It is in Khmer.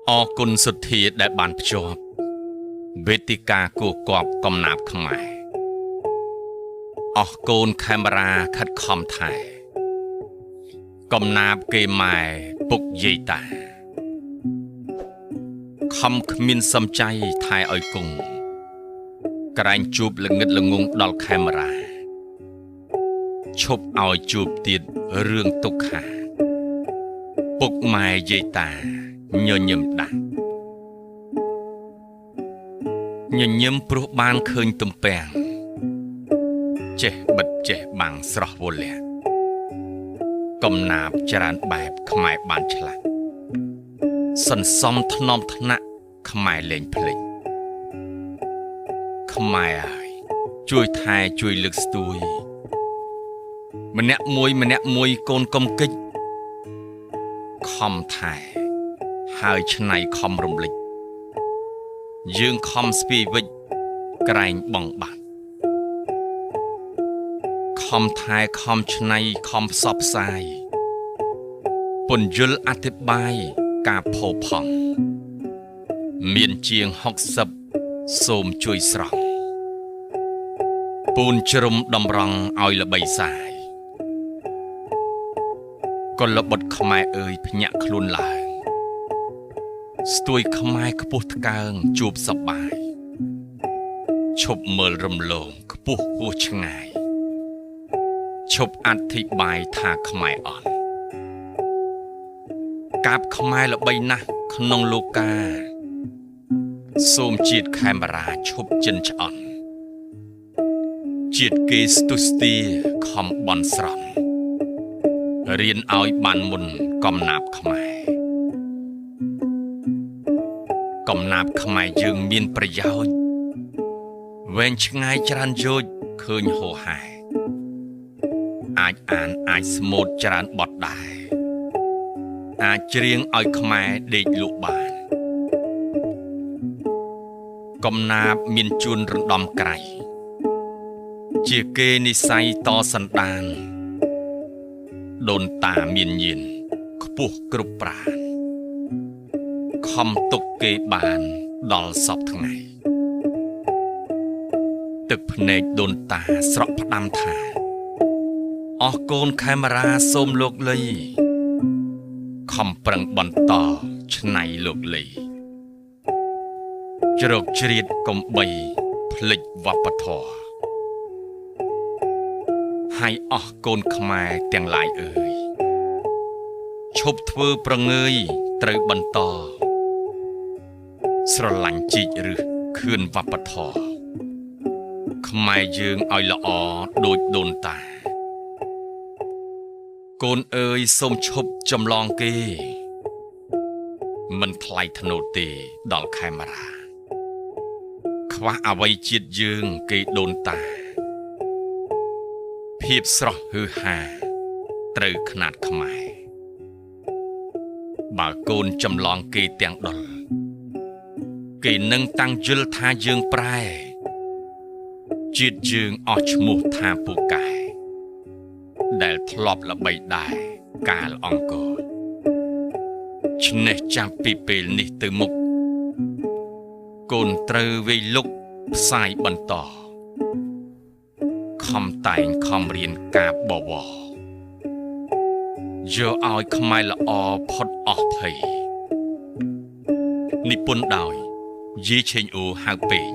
អរគុណសុធាដែលបានភ្ជាប់វេទិកាគូកប់កំណាព្យខ្មែរអស់កូនខេមរាខិតខំថែកំណាព្យគេម៉ែពុកយាយតាខំគ្មានសំចៃថែឲ្យគង់ក្រែងជួបល្ងិតល្ងងដល់ខេមរាឈប់ឲ្យជួបទៀតរឿងទុក្ខាពុកម៉ែយាយតាញញឹមដាស់ញញឹមព្រោះបានឃើញទំពាំងចេះបិទចេះបាំងស្រស់វលៈកំណាព្យច្រើនបែបខ្មែរបានឆ្លាក់សន្សំថ្នមថ្នាក់ខ្មែរលែងភ្លេចខ្មែរហើយជួយថែជួយលើកស្ទួយម្នាក់មួយម្នាក់មួយកូនកុំកិច្ចខំថែហើយឆ្នៃខំរំលេចយើងខំស្ពាយវិចក្រែងបងបាត់ខំថែខំឆ្នៃខំផ្សព្វផ្សាយពន្យល់អធិប្បាយការផោផង់មានជាង60សូមជួយស្រង់ពូនជ្រុំតម្រង់ឲ្យល្បីសាយកុលបុត្រខ្មែរអើយភ្ញាក់ខ្លួនឡើងស្ទួយខ្មែរខ្ពស់ថ្កើងជួបសប្បាយឈប់មើលរំលងខ្ពស់ហួសឆ្ងាយឈប់អធិប្បាយថាខ្មែរអន់កាបខ្មែរល្បីណាស់ក្នុងលោកាសូមជាតិខេមរាឈប់ចិនឆ្អន់ជាតិគេស្ទុះស្ទាខំបន់ស្រន់រៀនឲ្យបានមុនកំណាព្យខ្មែរកំណាព្យខ្មែរយើងមានប្រយោជន៍វែងឆ្ងាយច្រើនយោជន៍ឃើញហោហែអាចអានអាចស្មូតច្រើនបទដែរអាចច្រៀងឲ្យខ្មែរដេកលក់បានកំណាព្យមានជួនរំដំក្រៃជាគេនិស័យតសន្តានដូនតាមានញាណខ្ពស់គ្រប់ប្រាណខំទុកគេបានដល់សពថ្ងៃទឹកភ្នែកដូនតាស្រក់ផ្ដាំថាអស់កូនខេមរាសូមលោកលីខំប្រឹងបន្តឆ្នៃលោកលីជ្រកជ្រៀតកំបីភ្លេចវប្បធម៌ហើយអស់កូនខ្មែរទាំងឡាយអើយឈប់ធ្វើប្រងើយត្រូវបន្តស្រឡាញ់ជីករឹសខឿនវប្បធម៌ខ្មែរយើងឲ្យល្អដូចដូនតាកូនអើយសូមឈប់ចម្លងគេមិនថ្លៃថ្នូរទេដល់ខេមរាខ្វះអ្វីជាតិយើងគេដូនតាភាពស្រស់ហឺហាត្រូវខ្នាតខ្មែរបើកូនចម្លងគេទាំងដុលគេនឹងតាំងយល់ថាយើងប្រែជាតិយើងអស់ឈ្មោះថាពូកែដែលធ្លាប់ល្បីដែរកាលអង្គរឆ្នេះចាប់ពីពេលនេះទៅមុខកូនត្រូវវេលុកផ្សាយបន្តខំតែងខំរៀនការបវរយកឲ្យខ្មែរល្អផុតអស់ភ័យនិពន្ធដោយយីឆេងអ៊ូហៅពេង